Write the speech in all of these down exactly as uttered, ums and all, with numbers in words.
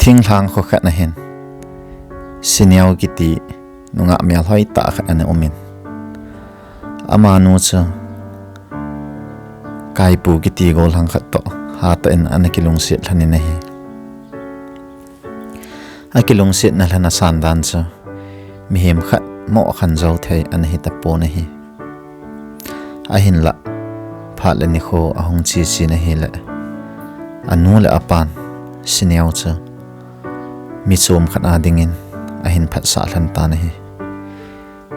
Thinglhang kho khat na hin Sineo kiti nungah melhoi tah khat ana umin, amanu chu Kaipu kiti gollhang khat toh hatah in ana kilungset lhonin ahi. Akilungsetna lhon asan dan chu mihem khat mo khan jou thei ana hitapon ahi. Ahinlah, phat le nikho ahung che chen ahile, anu le apan Sineo chu mi chom khat a dingin ahin phatsah lhon tan ahi.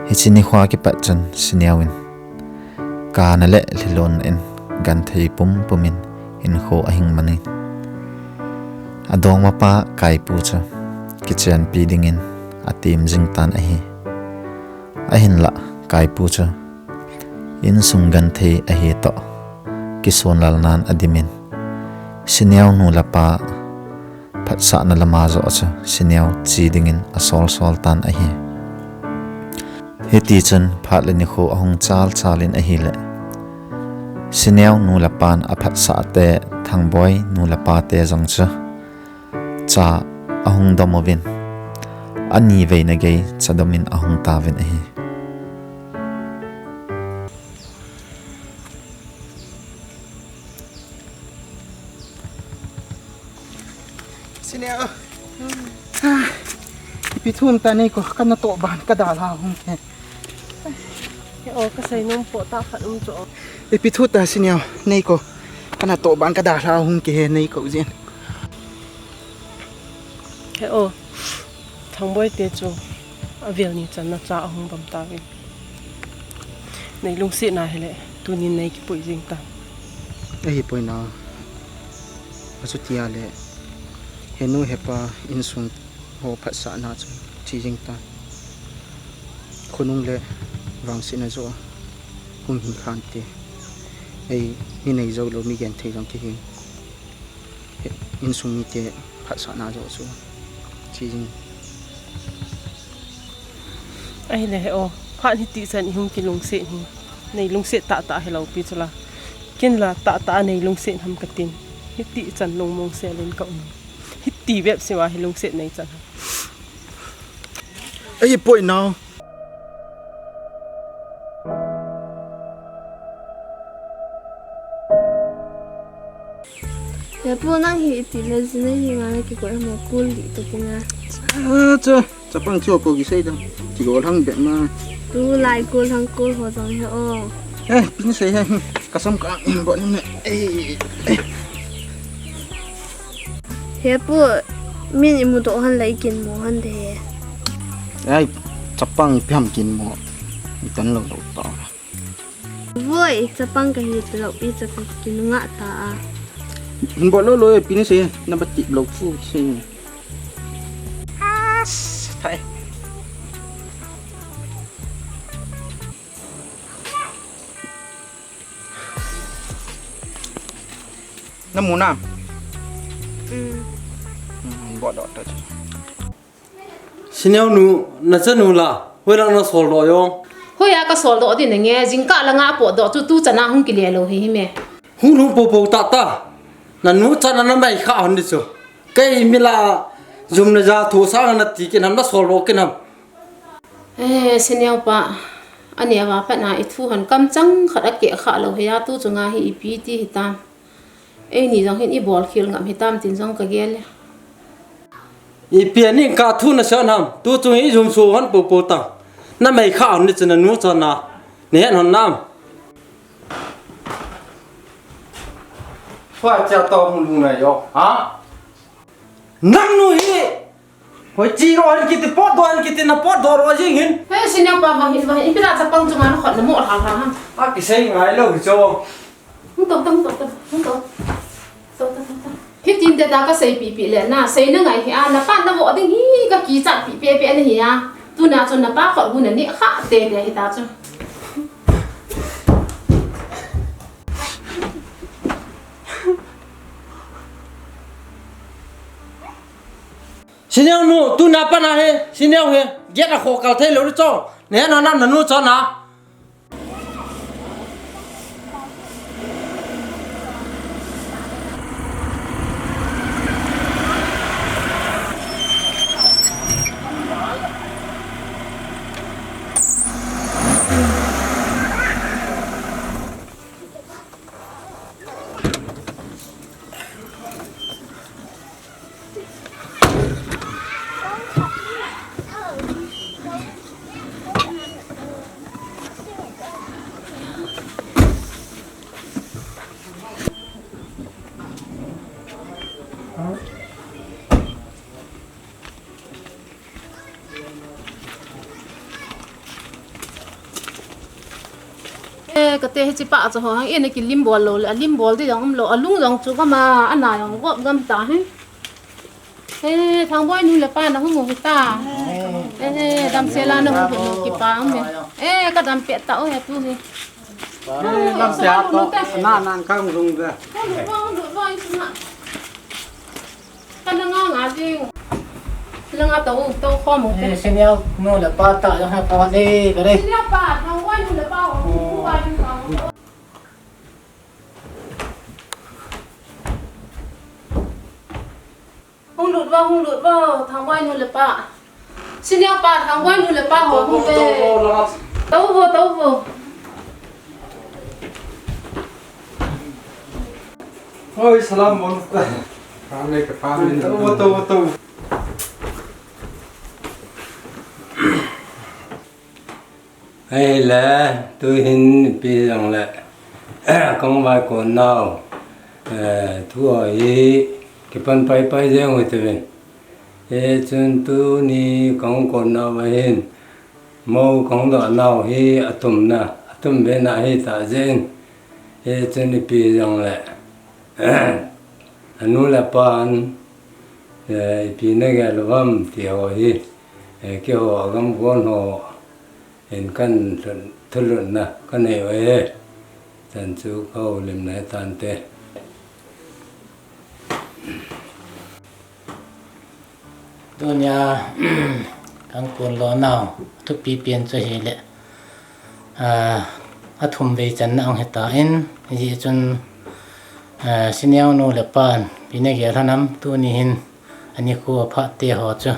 Hiche nikho a kipat chun Sineo in kana le lhilon in genthei pumpum in hinkho ahing manin, adongmapa Kaipu chu kichenpi dingin atem jing tan ahi. Ahinlah, Kaipu chu insung genthei ahi toh kisonlal nan adimin, Sineo nu le pa phatsahna lama joh chu Sineo che dingin asol sol tan ahi. Hitichun phat le nikho ahung chal chal in ahile, Sineo nu le pan aphatsah te, Thangboi nu le pa te jong chu cha ahung dom uvin, ani veina gei cha dom in ahung tauvin ahi. Sineo. Ah, ipi thu um ta nei ko, kana toh ban ka dalha hung ke. He o, ka seinom po tah khat um chu. Ipi thu ta Sineo, nei ko, kana toh ban ka dalha hung ke he nei ko jin. He o, Thangboi te chu avel ni channa cha ahung dom tauvin. Nei lungsetna hile, tunin nei kipui jing tan. Ahipoi na. Achuti a le, henu hepa insung ho phatsahna chu che jing tan. Khonung le vangsetna joh hung hi khan te. Ei, mi nei jou lou, mi genthei jong kihi. Insung mite phatsahna joh chu che jing. Ahile he o, phat hitichan ihung kilungset hi nei lungset tah tah hilou pi chu la. Ken la tah tah a nei lungset ham katin. Hitichan lungmong sel in ka um. Hiti bep seh a hi lungset nei chan ham. Ahipoi na. He pu, nang hi ipi le jin a hi nga na kikoi mo kul di to kina. Ah, cha, chapang chu ko kisei da. Ti gollhang bep ma. Tulai gollhang kul ho jong he o. Eh, pin sei he. Ka sam ka in bo ni ne. Eh, eh. He pu, min imu doh han la ikin mo han de he. Ai, chapang ipi ham kin mo. Itan lou lou ta. Voi, chapang kahi tilou pi cha ka kinunga ta a. Hin bol lou lou e, pin sei, na ba tip lou pu sei. As, thai. Na mu na. Mm. Mm, bol lou ta. Sineo nu, na chanu la, hoilang na soldoh jong. Hoiya ka soldoh ding nange, jingkah langa potdoh chu tuchan a hung kile lou hi hi me. Hung lhung popo tah tah. Na nu chan a na mai kha hon di chu. Kei mi la jum na ja thu sang na ti kin ham, na soldoh kin ham. Eh, Sineo pa, ani ava pat na i thu hon kamchang khat a keh kha lou hi a, tu chunga hi ipi ti hitam. Eini jong hin i bol khel ngam hitam tin jong ka gel e. Ipi a ning ka thu na sei ham, tu chung i jum su hon popo tang. Na mai kha hon ni chun na nu chan a. Na het hon nam. Fa cha to hung lung na jo. Ha? Nang nu hi. Hoi chi ro han kiti potdoh han kiti na potdoh ro jing hin. He, Sineo pa, vang hin, vang hin. Ipi la chapang chunga na khut na mo lha lha ha. A kisei ngai lou hi chu. Hung to, to, hung to, to, hung to. To, to, to, to. Hitin te ta ka seipi pi le na, sei na ngai hi a, na pa na vo ding hi ka kichat pi pi pi na hi a. Tuna chun na pa khut hu na ni kha te te hi ta chu. Sineo nu, tuna pat na he, Sineo he, gate a kho kal thei lou le chong. Ne na na na nu chon na. Te hiche pa chu ho hang in a kilim bol lou le, alim bol di jong um lou, alung jong chu gam a, ana jong gop gam ta hi. He, Thangboi nu le pa na hung u hita. He, he, damsel a na hung u kipa um e. E, ka dam peh ta u he tu hi. He, damsel a to, na nang kang lung ve. Hung lut vo, hung lut vo, in sung a. Ka na nga nga jing. Na nga to, to kho mo te. Eh, senior nu le pa ta, jong ha pa le, ka re. Senior pa, Thangboi nu le pa, ho, hu pa jing pa. Hung lut vo, hung lut vo, Thangboi nu le pa. Senior pa, Thangboi nu le pa ho hung ve. Tou vo, tou vo. Oi, salam bon. Family ka family. Tou vo, tou vo, tou vo. Ahile, tu hin ipi jong le, kong vai kon nau, eh, thu ho hi kipan pai pai jeng u hite uvin. Hichun tuni kong kon nau ahin, mou kong doh nau hi atum na, atum be na hi ta jeh in. Hichun ipi jong le, anu le apan, eh, ipi na gel uvam ti ho hi, eh, keiho agam kon ho, in kan thulhut, thulhutna ka nei u ahi. Chan chu ka houlimna hi tante. Tunia, kan kon lo nau, thupi pen chu ahile, ah, athum vei channa ahung hi tan, hijeh chun, ah, senior nu le pan, ipi na gel ham, tuni hin, ani khu aphat te ho chu.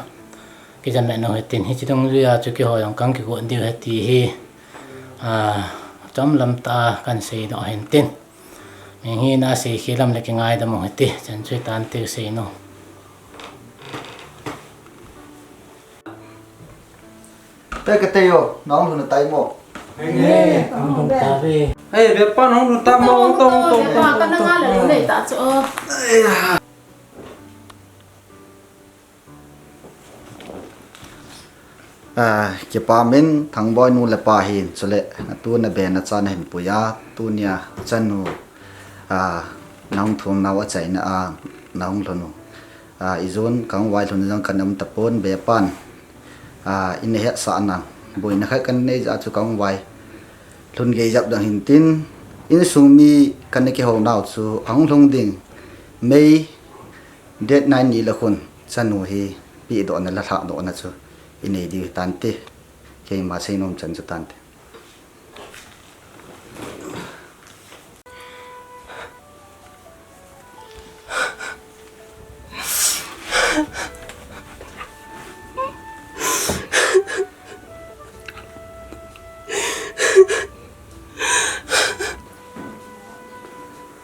Kijam le nau hitin, hiche dungjuia chu keiho jong kan kigot diu ahi ti hi, a, chomlam tah a kan seidoh ahin tin. Mihing hina a seikhel lam le kingaidam u hite, chan chu hitante kasei nom. Te ka tei o, nahung lhun tai mo. Nge, nahung lhun tave. Hei, be pa nahung lhun ta mo, hung tong, hung tong, hung tong, hung tong. Be pa ka na nga le lhun nei ta chu. Ah, kipah in Thangboi nu le pa hin, chule, atu na be na cha na hin pui a, tunia chanu, ah, nahung thum nau achaina a, nahung lhun u. Ah, ijou kong vai lhun jong kana um tapon be pan. Ah, ina hetsah nang. Boina khat kana nei jeh chu kong vai lhun gei jep ding ahin tin. Insung mi kana kihou nau chu ahung lhung ding. May Date nine ni le khun, chanu hi pehdohna le lhahdohna chu inei diu hitante. Keima seinom chan chu tante.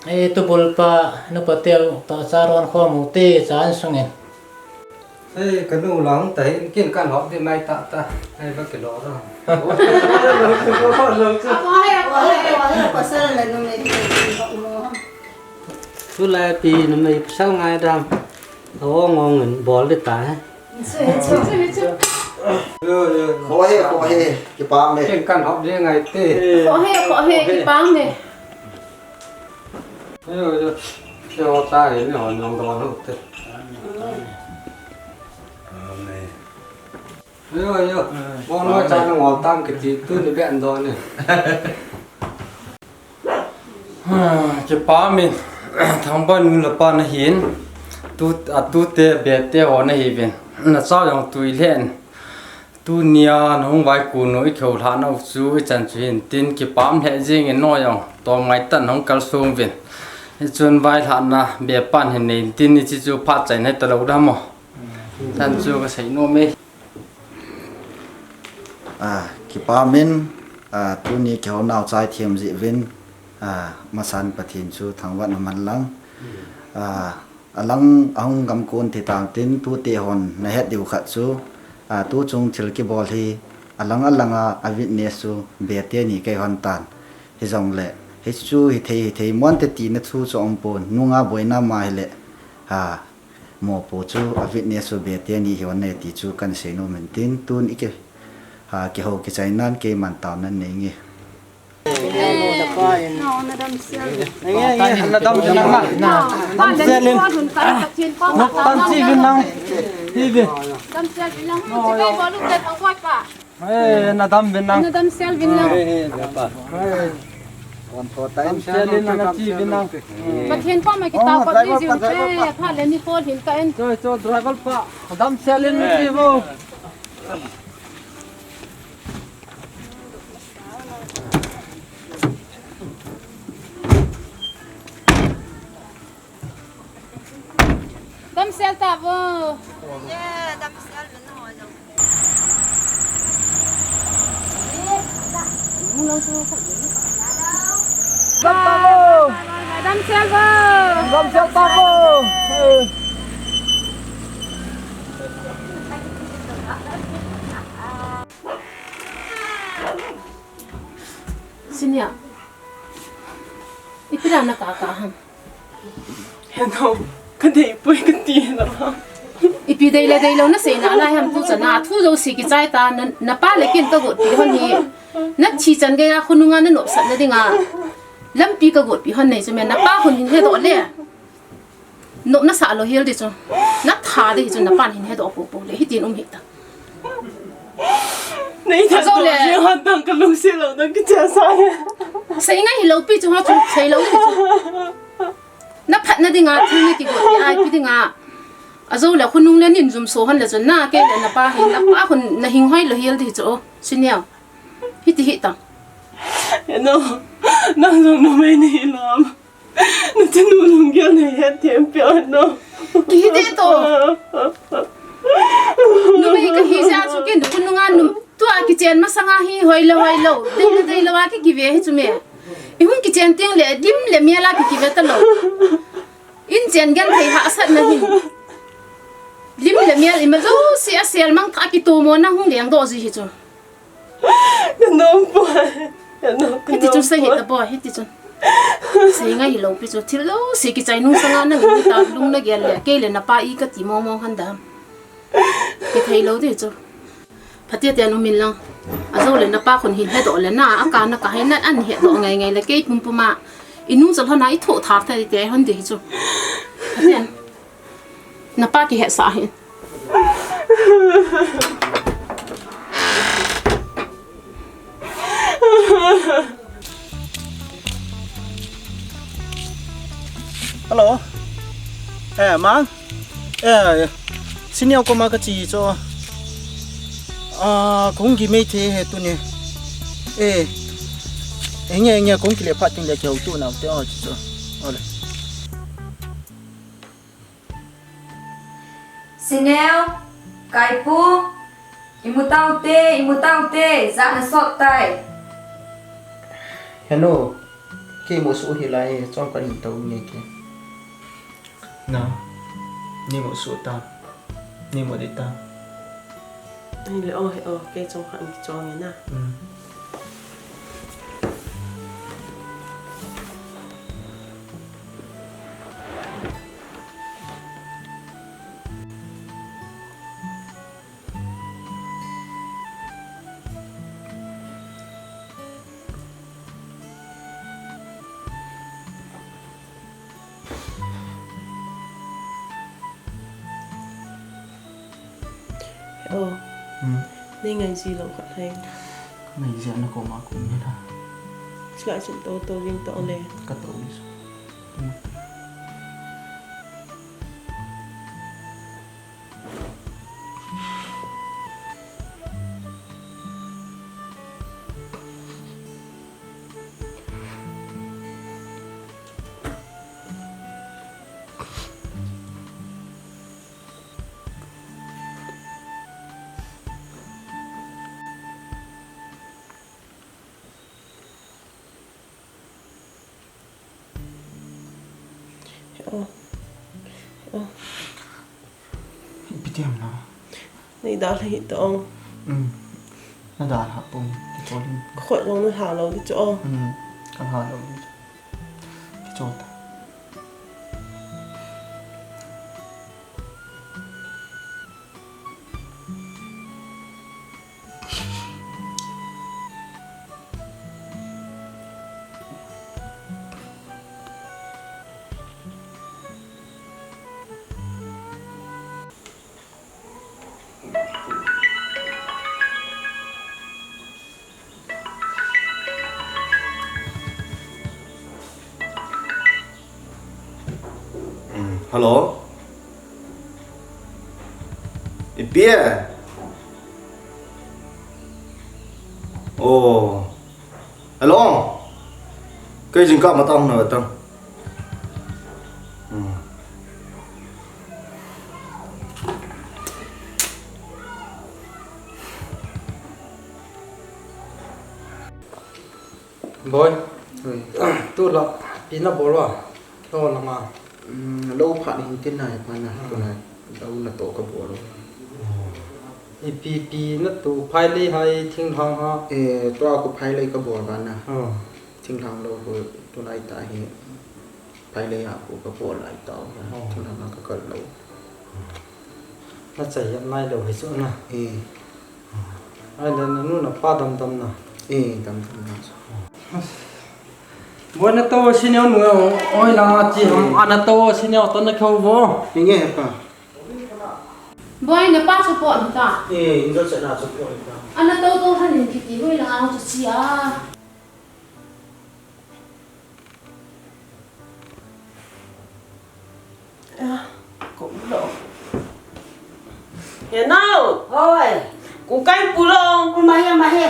Ei, tubul pa, nupa teu, tahsa ron khom u te, chan sungin. Ei, kanu lang ta hin, kin kan hop di mai ta ta. Ei, ba kilo ra. Apa hai, apa hai. Apa hai, apa sal la nu me ki hop mo. Tulai pi numei pasal ngai dam. Ong ong in bol di tai. Khohe, khohe, kipah e. Ken kan hop di ngai te. Khohe, khohe, kipah e. Yo, yo. Yo, ta hi ni hon yong don hu te. Amen. Yo, yo. Bon, no, cha, no, ngol tam kiti, tuni ben don ni. Kipah in, Thangboi nu le pa nahin, tu, atu te, be te ho nahiuvin. Na chao jong tui lheh in. Tunia nahung vai kon u i kihou lhah nau chu i chan chu hin tin kipah lheh jeng in noi jong. Tom ngai tan hung kalsong uvin. Hichun vai lhahna be pan hin nei tin hiche chu phat chaina hita lou dam mo. Chan chu kasei nom e. Ah, kipah in, ah, tuni kihou nau chai them jeh uvin, ah, masan Pathen chu thangvahna man lang. Ah, alang ahung gam kon ti tan tin tute hon na het diu khat chu, ah, tu chung thil kibol hi alang alang a, a witness chu be teni kei hon tan. Hijongle, hichu hithei, hithei mon te tina thu chu um pon, nunga boina ma hile, ah, Mopo chu a witness u be teni hi hon e ti chu kan sei nom in tin tun i ki, ha, kihou kichai nan keiman taona nei nge. Nadam sel. Nadam sel in. Nadam sel in. Nadam sel in. Eh, nadam vin lang. Nadam sel vin lang. Eh, eh, pa. Eh. Nadam sel in, nadam sel in lang. Pathen pa ma kitao pa ni jiu te, pha le ni ko hin ka en. Choi, choi, driver pa. Nadam sel in ni jiu. Damsel ta vo. Ye, damsel min ho jong. Damsel vo. Damsel ta vo. Senior. Ipi dan na kaka ham? Heno, ka deipoi kati na. Ipi dei le deilou na seina lai ham tu chana, thu jouse kichai ta, na, napa le ken ka gotpi hon hi. Na thi chan geiya khonunga na nopsah na dinga lampi ka gotpi hon nei chu me, napa hon hin hedoh le. Nopna sah lou hel di chu. Na tha di chu, napan hin hedoh popo le hitin um hita. Nei tha jo le. Hon tang ka lungset lou dang kicha sa le. Sei ngai hilou pi chu ho chu, sei lou di chu. Na phatna dinga thil na kigotpi ai pi dinga. Ajo le khonung le nin jum so hon le chu na kei le napa hin, napa hon na hing hoi lou hel di chu. Senior. Hiti hita. Eno. Nang jong numei nei lou am? Na chanu lunggel nei het them pia no. Kihi te to. Numei kahi jeh chu ken khonunga num. Tua kichen masanga hi hoilou hoilou. Deilou deilou a ki kive hi chu me. I hung kichen teng le lim le mial a ki kive talou. In chen genthei hahsatna hin. Lim le mial ima jouse a selmang tha kitomo na hung lengdoh ji hi chu. Ka nom poi. Ka nom, ka nom poi. Hiti chun sei hita poi, hiti chun. Sei ngai hilou pi chu. Thil jouse kichai nung sanga nang in ta lung na gel le, kei le napa i kati mong mong han dam. Kithei lou di chu. Phatecha um in lang. Ajo le napa khun hin hedoh le na, aka na ka hin nan an hedoh ngai ngai le kei pumpum a. I nung chal hon a i thoh thar thei te hon di chu. Phatecha. Napa kihetsah hin. Hello. Eh, Mang. Eh, Senior koma kache cho. Ah, kahung gimei thei e tuni. Eh. Eh, nge, nge, kahung kile phat teng le kihouto nau te o cho. Ole. Senior, Kaipu, imu taute, imu taute, jana sot tai. Heno, kei imu soh hih lai, chom kahin tou nge kei. Na, nei imu soh ta, nei imu ding ta. Hile o, he o, kei chom kahin kichom nge na. Hmm. Oh. Hmm. Nei ngai ji lou khat hai. Ngai ji na koma kum ni la. Chila chun to to ring to le. Ka to ni. Hmm. Oh. Oh. Ipi ti ham na? Nei dalha hih ta o. Um. Na dalha pon, kichol in. Ka khut jong na lha lou di chu o. Um. Ka lha lou di chu. Kichol ta. Hello? Ipi e? Oh. Hello? Kei jingkah matah hung na ve tang. Hmm. Boi. Oi. Tulai ipi nabol uva? Lou langa. Hmm, lou phat hin tin nai pa na. Hmm. Tulai. Lou natoh kabol u. Ipi ipi natoh, phailei hai thinglhang ha? Eh, tua khu phailei kabol vana. Hmm. Thinglhang lou khu tulai tah hi. Phailei a khu kabol lai tau. Oh. Thinglhang a kakal lou. Nachai jep nailou hi chu na. Eh. Ahile nanu napa damdam na. Eh, damdam na. Boi nato sineo nu oi langa chi ham, a nato sineo to na kho vo. Ninge he pa. Boi napa chu po ni ta. Eh, injo se na chu po ni ta. A nato to han in kiti hoi langa chu chi a. Ah, kum lo. He nau. Hoi. Kum kai pu lo. Kum ahi, ahi.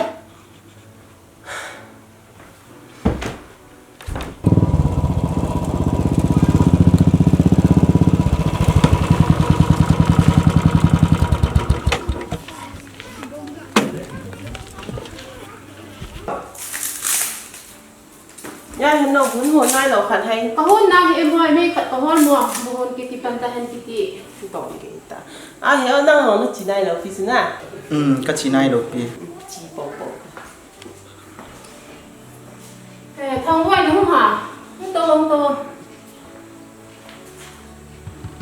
Ya, he nau, hun hon nailou khat hai. Ka hon na hi em hoi, mei khat ka hon mo, mo hon kiti pan ta hen kiti. Dong kei ta. A, he o nang hon na chi nailou pi si na. Hmm, ka chi nailou pi. Chi po po. Eh, thang hoi na hung ha. Hung to, hung to.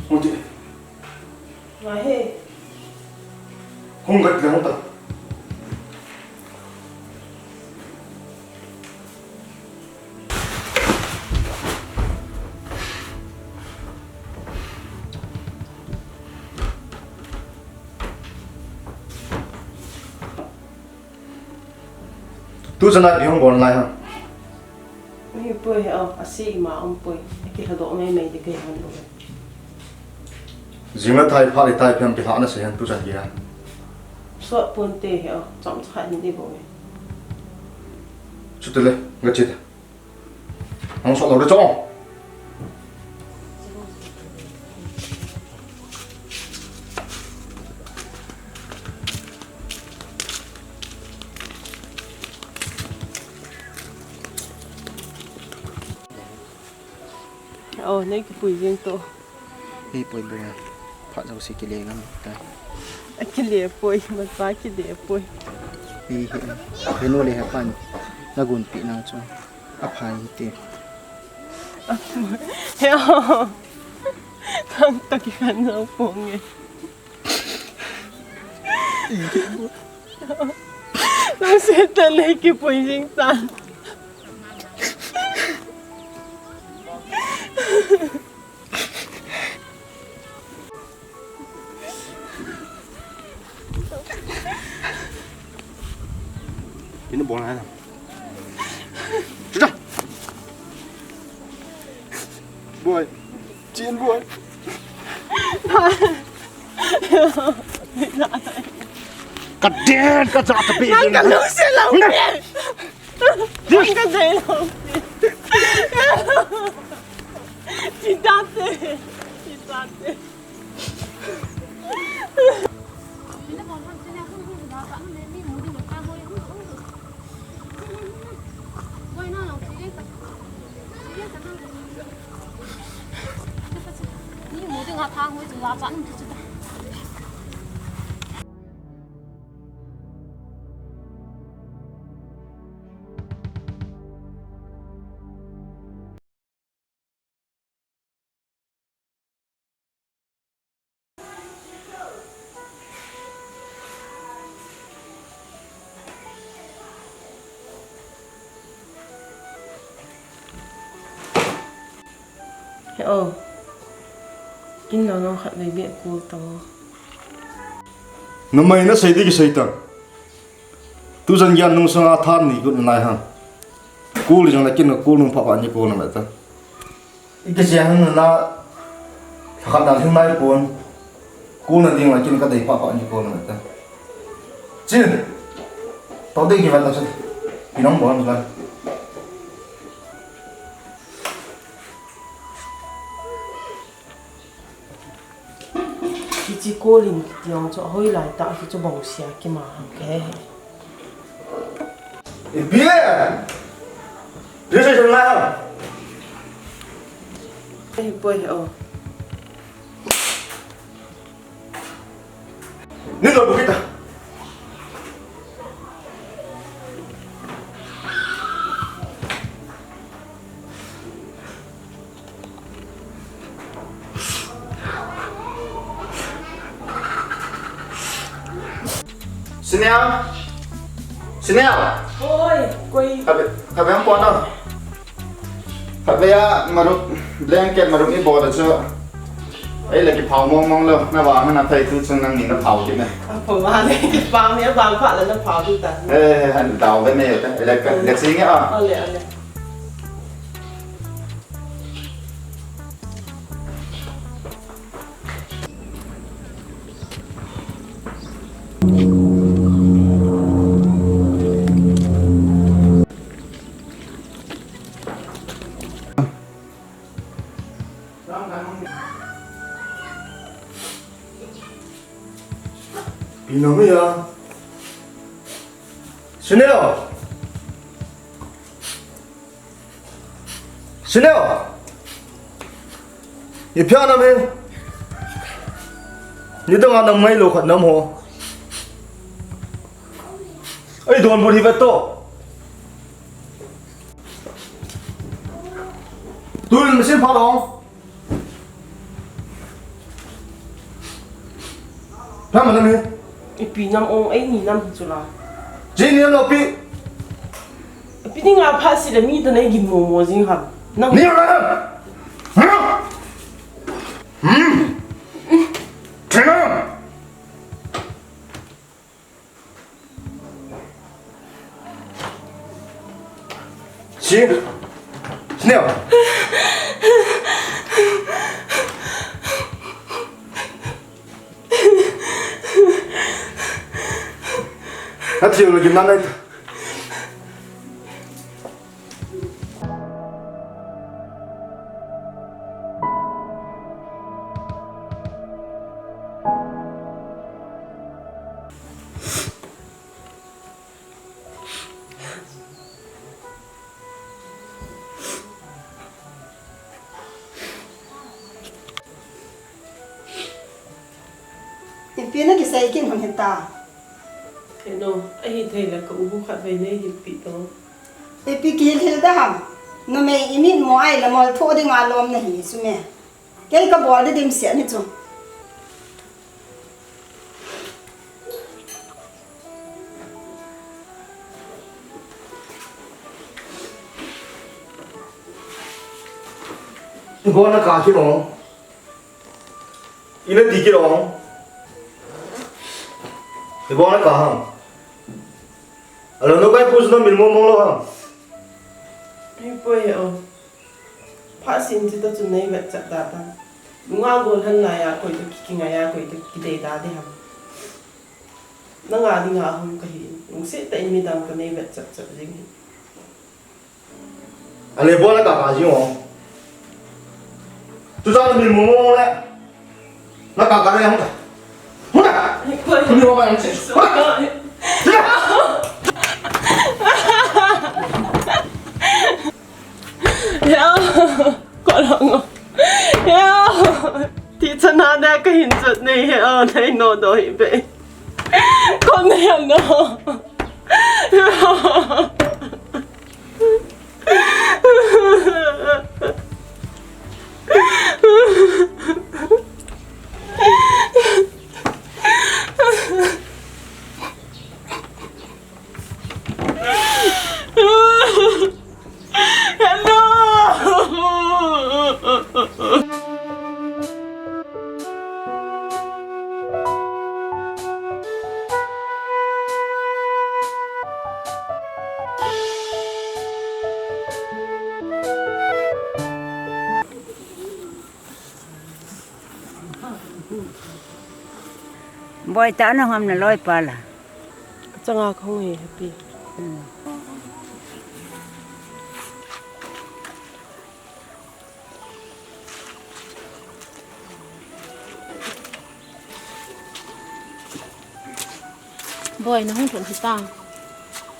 Hung ti. Ngai he. Hung gat le hung ta. Tu chana ipi hung bol nalai ham? Hipoi he o, ase ima umpoi. Akilhadoh maimai ding kahi hon lou. Jing le thai phat le thai phem kilhah na se hen tu chan geiya. Sot ponte he o, chomcha khat hin ibol e. Chutile, gache te. Nang sot lou de chong. O, nei kipui jeng to. Hei poi bo. Phat jouse kile ngam tai. Akile poi, masa kile poi. Hei, hei. Hei nu le hepan. Nagunpi na chu. Aphai hite. He o. Thang to kikhen jou ponge. Lungset tah le kipui jing tan. Ina bol na. Boi. Chin boi. Ka den ka cha ta pe. Nang ka lungset lou. Nang ka dei lou. Chi tate. Chi tate. He o. Kin lo lo khat vei beh kul tang o. Numei nasei ding kisei tang. Tujan geiya nungsanga than ni got nalai ham. Kul jong le kin kul nung pha pha ni kul na ta. Ika sia hang na. Thakhat na thing nai pon. Kul na ding la kin ka dei pha pha ni kul na ta. Chin. To dei ki va ta chin. Pi nong bon la. Kichi kolin kiti ong chu ahoi lai ta, kichu bong sia kima ke. Ipi e? Registration lai ham? Ei, poi, oh. Ni lo bukita. Senior. Senior. Oi, koi. Khatvei, khatvei hung pon o. Khatvei a marup, blanket marup ni bol a chu. Ei le kiphao mong mong lou, na vang na thei tu chung nangni na phao kit ne. Apho ma le, kipang ni, abang pha le na phao tu ta. Eh, han dau ve ne te. Ei le ka, le sing a. Ale, ale. Pi nang ya. Senior. Senior. Ipi a nam he. Nidang a nam ngai lou khat nam ho. Ei, don bul hi vet to. Tun machine pha long. Pha ma nam he. Ipi nam ong, ei ni nam chu la. Ji ni nam lo pi. Ipi ni nga pha si le mi ta nei gin mo mo jing ham. Nang. Ni la. Hmm. Thena. Si. Senior. Atiu lagi mana itu. Ipi na kisei kin hon hita. Heno, ahi thei le ka u bu khat vei nei hilpi to. Ipi kihil hil da ham. Numei imit mo ai la mol tho ding a lom na hi sume. Kei ka bol di dim sia ni chu. Ipi na ka ki lo. Ina ti kit ong. Ipi na ka ham. Alo no kai pu sna min mo mo lo ham. Hi poi o. Pha sin ti ta chu nei vet chat da ta. Nunga gol han la ya koi ta ki ki nga ya koi ta ki dei da de ham. Na nga di nga hum ka hi. Nung se ta in mi dang ka nei vet chat chat jing hi. Ale bol na ka ka jing o. Tu sa min mo mo le. Na ka ka le hung ta. Hung ta. Ni ko. Ni ko ba yang se. Hung ta. Ya. Ko lo ngo. Ya. Ti chana da ka hin chat nei he o nei no do hi be. Ko nei no. Hello. Boi, ta nahung am naloi pa la? Changa kahung hi, Happy. Hmm. Boi, nahung lhun hita.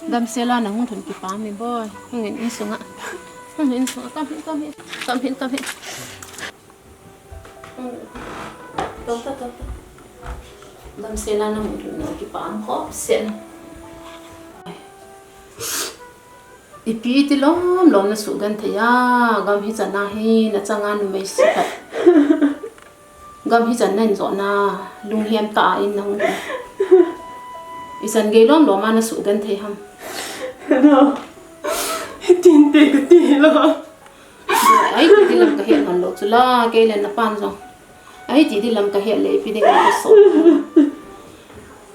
Damsel a nahung lhun kipah e boi. Hung in, insunga. Hung in, insunga. Come here, come here. Come here, come here. Hung in. Tong ta, tong ta. Damsel a nahung lhun kipah khop sen. Ipi iti lom lom nasuh genthei a, gam hichan a hi nachanga numei siphat. Gam hichan a nahin jotna, lunghem tah a in nahung lhun. Ichan gei lom lom a nasuh genthei ham? No. Hitin te kati lo. Ahi ti dilam kahet ngal lou chu la, kei le napan jong. Ahi ti dilam kahet le ipi dinga kaso.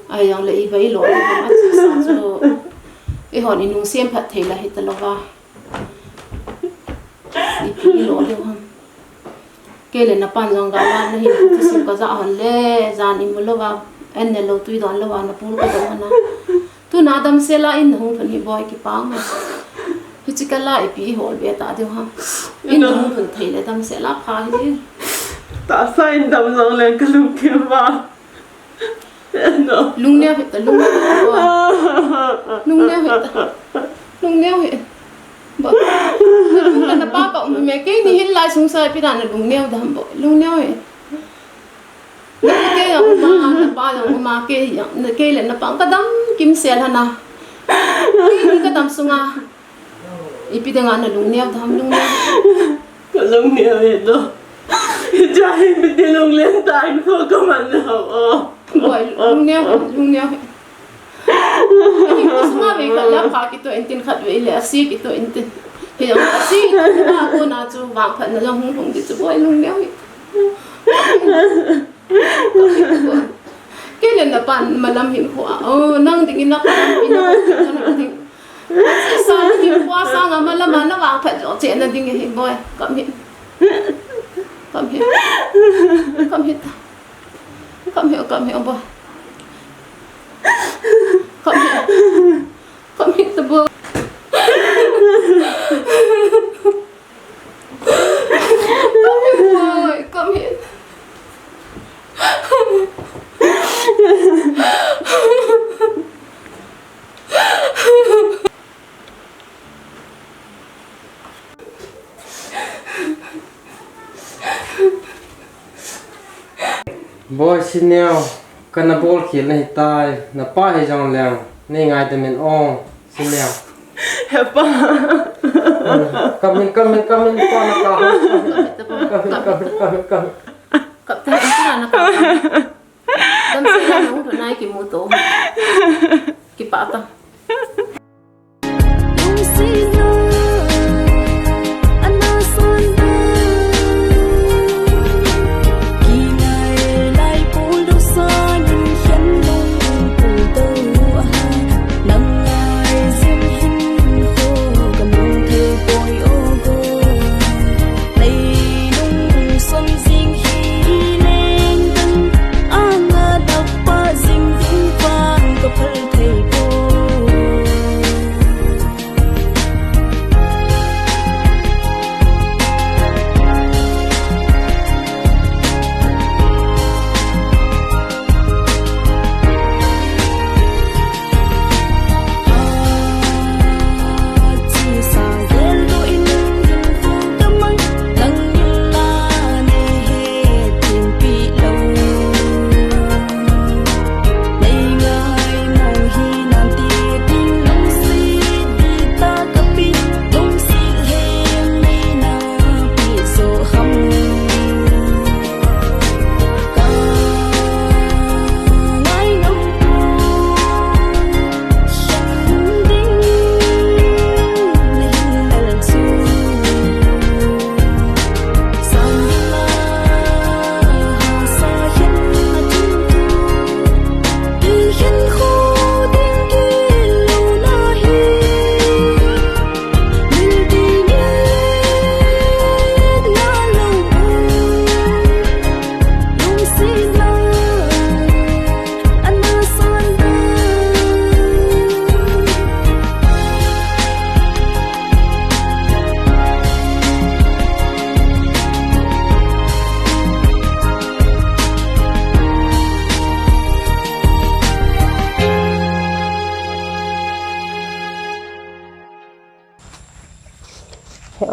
Ahi jong le ipi ilo ding ham, achesa chu. Eihon inung semphat thei la hita lou va. Ipi ilo ding ham. Kei le napan jong gal a nahin, thusim kaja hon le, jan imu lou va, an ne lou tui don lou va, napul kadong hon a. Tuna damsel a in nahung lhun hi boi kipah e. Hichi kal a ipi ihol be ta diu ham. In nahung lhun thei le damsel a pha hi. Tahsa in dam jong le kalungthim va. No. Lungneo hih ta, lungneo hih ta, boi. Lungneo hih ta. Lungneo hih. Boi. Nalung le napa ka um me, keini hilai sungsa ipi dan nalungneo dam boi. Lungneo hih. Nate jong uma, napa jong uma, kei jong, kei le napa kadam kimsel hana. Keini kadam sunga. Ipi dinga nalungneo dam, lungneo. Kalungneo e no. Hiche hi ipi ti lunglen tah in kho kaman nau o. Boi, lungneo, lungneo. Ahi, sunga vei khat le apha kitoh intin, khat vei le ase kitoh intin. Hijong ase kitoh a kona chu vangphatna jong hung lhung ding chu boi lungneo hi. Kei le napan malam hin khu a. Oh, nang dingin nakalampi na ding. Achesa dingin khu a sanga malam a navangphat jo cheh na ding hi boi. Kam hi. Kam hi. Kam hi ta. Kam hi, kam hi, boi. Kam hi. Kam hi ta boi. Kam hi boi, kam hi. Boi, Sineo, kana bolkhel nahitai, napa hijong leng, nei ngaidam in o, Sineo. Hepa. Come in, come in, come in, pa na ka. Come in, come in, come in, come in. Kap ta, kap ta, na ka. Damsel a nahung lhun a kimu to. Kipah ta.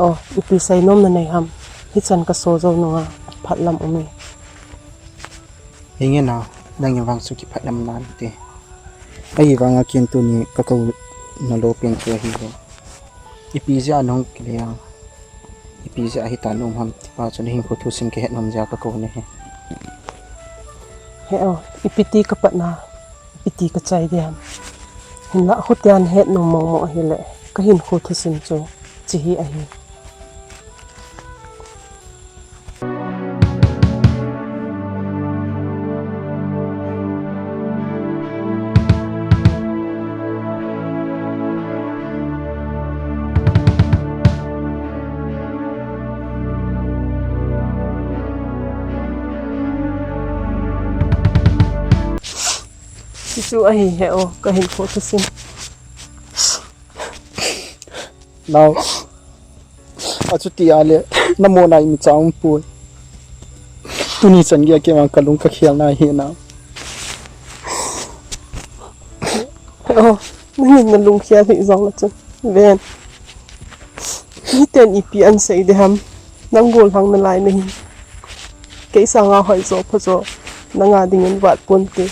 O, ipi seinom nanei ham? Hichan kaso jou nunga phatlam um e. Hinge nao, nangin vang chu kiphatlam nante. Ahivanga ken tuni kakouna lou pen chu ahi e. Ipi jeh a nahung kile a, ipi jeh a hitia naum ham ti pa chu nahinkho thusim kahet nom jeh a kakou nahi. He o, ipiti kapatna, ipiti kachai ding ham? Hinlah hitian het nom mong mong ahile, kahinkho thusim chu hiche hi ahi. Hichu ahi he o, kahinkho thusim. Nao, achuti ahile, namona imacha umpoi. Tuni chan geiya keima kalung kakhel nai ahi nao. O, nangin nalung khel hih jongle chun, ven. Miten ipi asei ding ham? Nang gollhang nalai nahi. Kei sanga hoijo phajo nanga dingin vat ponte.